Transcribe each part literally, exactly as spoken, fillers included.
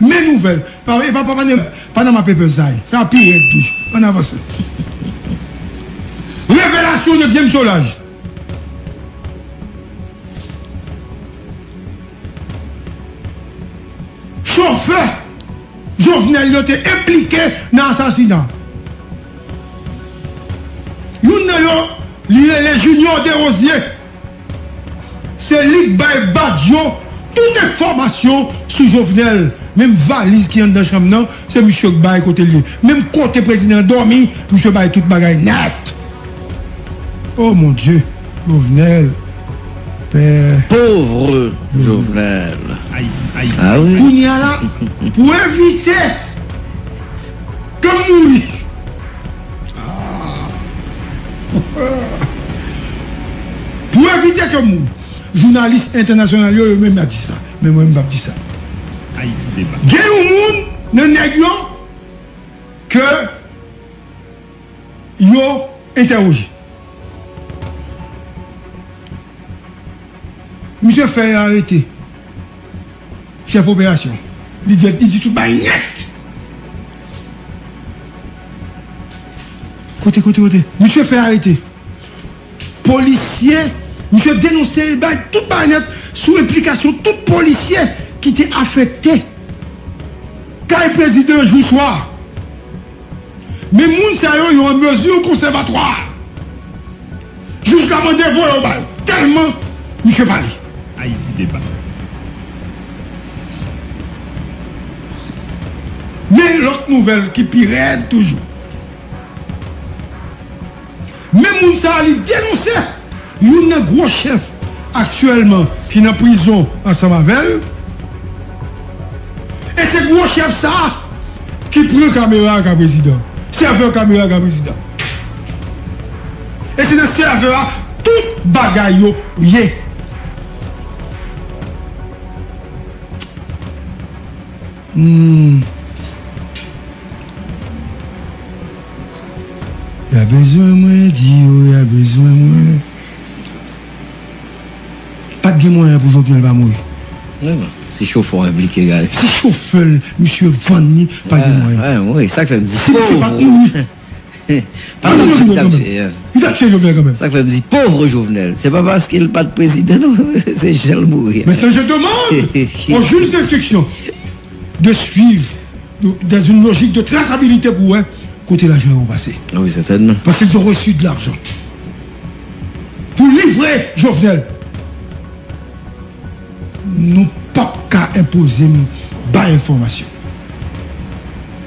Men nouvèl. Pa, e pa, pa, pa, Panama Papers sa ye. Sa pi rèd toujou. Ann avanse. Revelasyon de James Solages. Chofè Jovenel yo te enplike nan asasina. Youn nan yo, li rele Junior Desrosiers. Se li k bay Badio tout enfòmasyon sou Jovenel. Menm valiz ki anndan chanm nan, se misye k bay kote l ye. Menm kote prezidan an dòmi, misye bay tout bagay nèt. Oh mon Dieu, Jovenel, pè. Pauvre Jovenel. Ayiti, Ayiti. Ah wi. Kounye a la, pou evite ke m mouri. Ah. Pou evite ke m mouri. Jounalis entènasyonal yo, yo menm y ap di sa. Men mwen, m p ap di sa. Ayiti deba. Gen yon moun nan nèg yo ke yo entèwoje. Misye fè arete chèf operasyon. Li di, li di tout bay nèt. Kote, kote, kote? Misye fè arete polisye, misye denonse, li bay tout bay nèt sou enplikasyon tout polisye ki te afekte kay prezidan jou swa. Men moun sa yo, yo an mezi konsèvatwa. Jij la mande voye yo ba yo. Tèlman misye pale. Ayiti deba. Men lòt nouvèl ki pi rèd toujou. Men moun sa a, li denonse youn nan gwo chèf aktyèlman ki nan prizon ansanm avè l. E se gwo chèf sa a ki pran kamera ak prezidan. Sèvè kamera ak prezidan. E se nan sèvè a tout bagay yo ye. Hmm. Y a bezwen mwen, di yo, y a bezwen mwen. Pa t gen mwayen pou Jovenel pa mouri. Non, non. Si chofè w enplike, gade. Si chofè l, misye vann li, pa gen mwayen. Wi, sa k fè m di. Si misye pa t mouri. Pa nan ti tap chè, hein. Li t ap chè Jovenel kanmenm. Sa k fè m di, pauvre Jovenel. Se pa paske l pa t prezidan, non. Se jan l mouri. Maintenant, je demande au juge d'instruction de suivre dans une logique de traçabilité pou wè kote lajan yo pase. Ah wi, sètènman. Parce qu'ils ont reçu de l'argent pour livrer Jovenel. Nou p ap ka enpoze m bay enfòmasyon.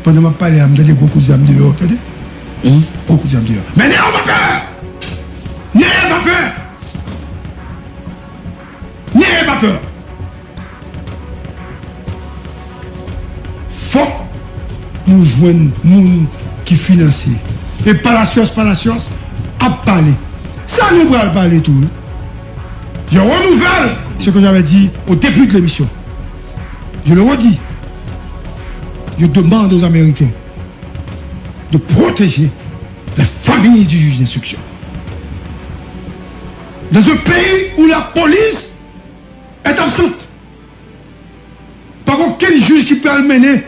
Pandan m ap pale a, m tande gwo kout zam deyò, tande? Hmm? Gwo kout zam deyò. Men nèg yo pa pè! Nèg yo pa pè! Nèg yo pa pè! Fòk nou jwenn moun ki finanse. E Palacios, Palacios ap pale. Sa nou pral pale tou, wi. Je renouvelle ce que j'avais dit au début de l'émission. Je le redis. Je demande aux Américains de protéger la famille du juge d'instruction. Dans un pays où la police est absente, pa gen okenn jij ki pral mennen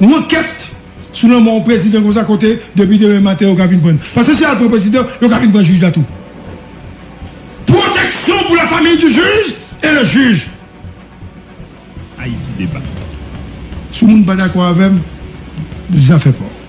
yon ankèt sou lanmò yon prezidan konsa kote depi demen maten yo ka vin pran. Paske si y al pran prezidan, yo ka vin pran jij la tou. Protection pour la famille du juge et le juge. Ayiti deba. Si yon moun pa dakò avè m, zafè pa w.